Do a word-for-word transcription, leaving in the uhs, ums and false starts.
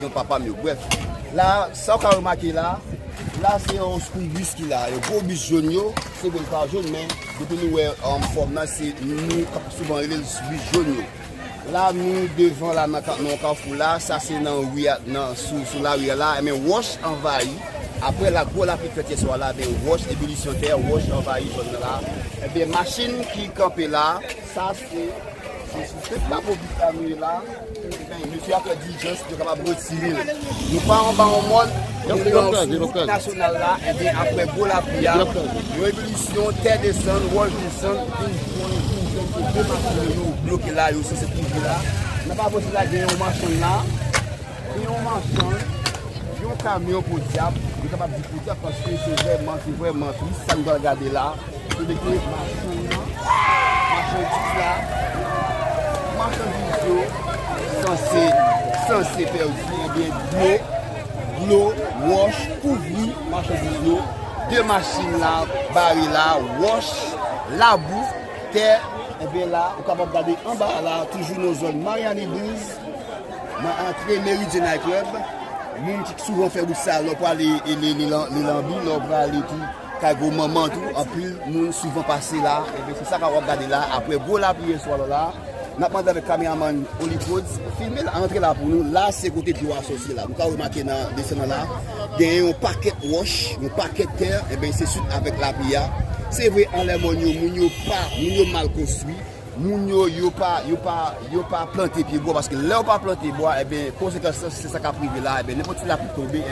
Yon papa m yo. Brèf, la, sa w ka remake la, la se yon skou bis ki la. Yon gwo bis jòn yo, se vre l pa jòn, men depi nou wè um, fòm nan, se nou k ap souvan rele l bis jòn yo. La, nou devan la, nan, ka- nan kafou la, sa se nan ri a, nan, sou, sou lari a la, enben, wòch anvayi. Apre la, gwo lapli k fèt yè swa la, enben, wòch, ebilisyon tè, wòch anvayi zòn nan la. Enben, machin ki kanpe la, sa se, se sou tèt la, pou bit la nou ye la. Enben, mesye a fè dilijans, yo kapab retire l. Nou pa anba yon mòn, nou nan wout nasyonal la, enben, apre gwo lapli a, yon ebilisyon, tè desann, wòch desann, vin jwenn, vin jwenn, se de machin yo bloke la, yo sanse kouvri la. Nan pa pwosè la, gen yon machann la, gen yon machann, yon kamyon podyab, yo kapab di podyab paske se vrèman, se vrèman tris sa nou pral gade la. Se de ke machann nan, machandiz la, machandiz yo sanse, sanse pèdi, enben, dlo, dlo, wòch, kouvri machandiz yo. De machin la, bare la, wòch, labou, tè, enben la, ou kapab gade anba la, toujou nan zòn Mariani Douze, nan antre Meridyen Night Club. Moun ki souvan fè wout sa, lè w prale e, e, e, e, e, e, e, e, lè w prale tou, kay gwo manman tou, anpil moun souvan pase la. Ebyen, se sa k w ap gade la. Apre gwo lapli yè swa la, n ap mande avèk kameramann Holy Codes, filme l, antre la pou nou. La, se kote dlo a sòti la. Nou ka remake nan desann nan la, gen yon pakèt wòch, yon pakèt tè, ebyen, se swit avèk lapli a. Se vre, anlè mòn yo, moun yo pa, moun yo mal konstwi. Moun yo, yo pa, yo pa, yo pa plante pye bwa, paske lè yo pa plante bwa, ebyen, konsekans lan, se sa k ap rive la, ebyen, nenpòt ti lapli tonbe,